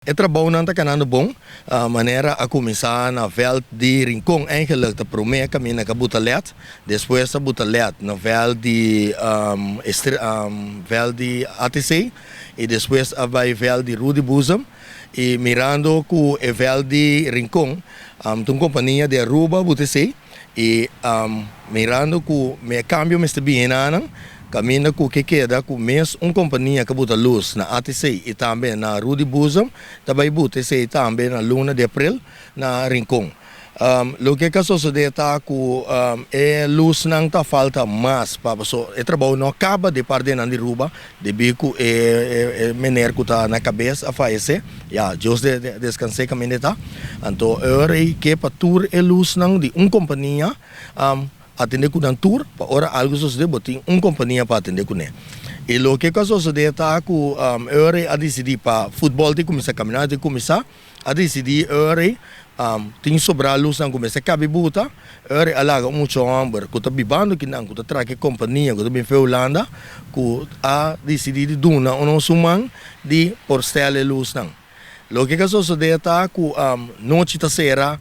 E trabounan ta kanando bon, manera a kuminsá na vèlt di Rincon eigenlijk ta promé kaminda ku a buta lèt, despues a buta lèt na vèlt di vèlt di ATC i despues a bai vèlt di Rudy Boezem i mirando ku e vèlt di Rincon ta un kompania di Aruba a buta esei. I mirando ku mi e kambio mester bini na nan, kaminda ku ke keda ku mes un kompania ku buta lus na ATC i tambe na Rudy Boezem ta bai buta esei tambe na luna di aprel na Rincon. Loke ka sosodé ta ku e lusnan ta falta mas pa paso e trabou no kaba di parti nan di Aruba debí ku e meneer ku ta na kabes a fayesé. Ya, Dios descans'é caminda e ta. Anto e ora ei ke pa tur e lusnan di un compania atende cu nan tur, pa ora algo sosode bo tin un compania pa atende cune. Y loke cu a sosode ta cu e ora ei a dicidi pa futbol tin cuminsa, caminado tin cuminsa, a dicidi e ora ei tin sobra lusnan cu mester cabi buta, e ora ei a laga un mucha homber cu ta bibando kinan, cu ta traha cu e compania cu ta bin fe Hulanda, cu a dicidi di duna un man di por stel e lusnan. Loke ka sosodé ta ku nochi ta sera,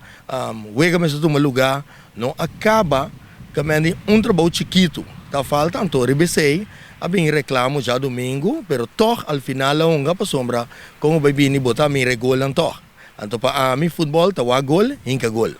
wega mester tuma lugá, no a kaba ku men di un trabou chikitu ta falta, anto riba esei a bin reklamo djadumingu, pero tòg al final a hunga pasobra kon bo bai bini bo ta mira e golnan tòg. Anto pa ami futbòl ta wak gol, hinka gol.